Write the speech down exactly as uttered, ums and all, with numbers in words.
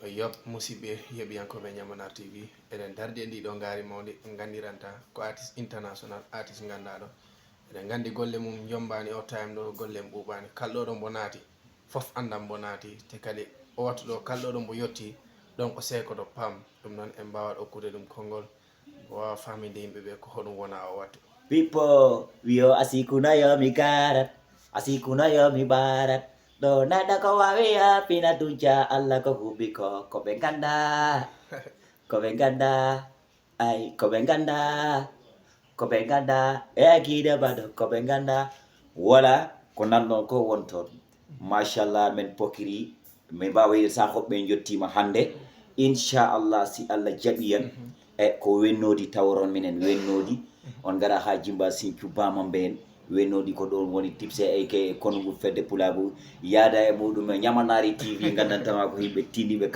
Yoɓ, musidɓe yeeɓiyankooɓe Ñamanar T V, eɗen dardi e ndiɗo ngaari mawndi, nganndiranta ko artiste international, artiste nganndaɗo. Eɗen nganndi golle mum njombaani o time ɗo, golle mum ɓuuɓaani. Kalɗo ɗo mbo naati, fof anndan mbo naati, te kadi o wattu ɗo kalɗo ɗo mbo yotti, ɗon o seekoto pam. Ɗum noon en mbaawat okkude ɗum konngol, o waawa fahminde yimɓe ɓe ko hoɗum wona o wattu. Pippo, wiyo asikuna yo mi garat, asikuna yo mi barat. Ɗo naɗa ko wawi ya fina tunca Allah ko huɓi ko, ko ɓe ganda, ko ɓe ganda, ay, ko ɓe ganda, ko ɓe ganda, e akida baɗo, ko ɓe ganda. Wala ko nanɗon ko wonton. Machallah, men pokiri, min mbawa wiide sa hoɓɓe en jottima hannde. Inchallah, si Allah jaɓi en, e ko wennodi tawron minen wennodi. On ngara ha Jimba Sinthiou Bamambe en, wennodi ko ɗon woni tipse eke e kongu fedde pulagu. Yaada e muɗum e Ñamanari T V, gandantama ko yimɓe tindiɓe.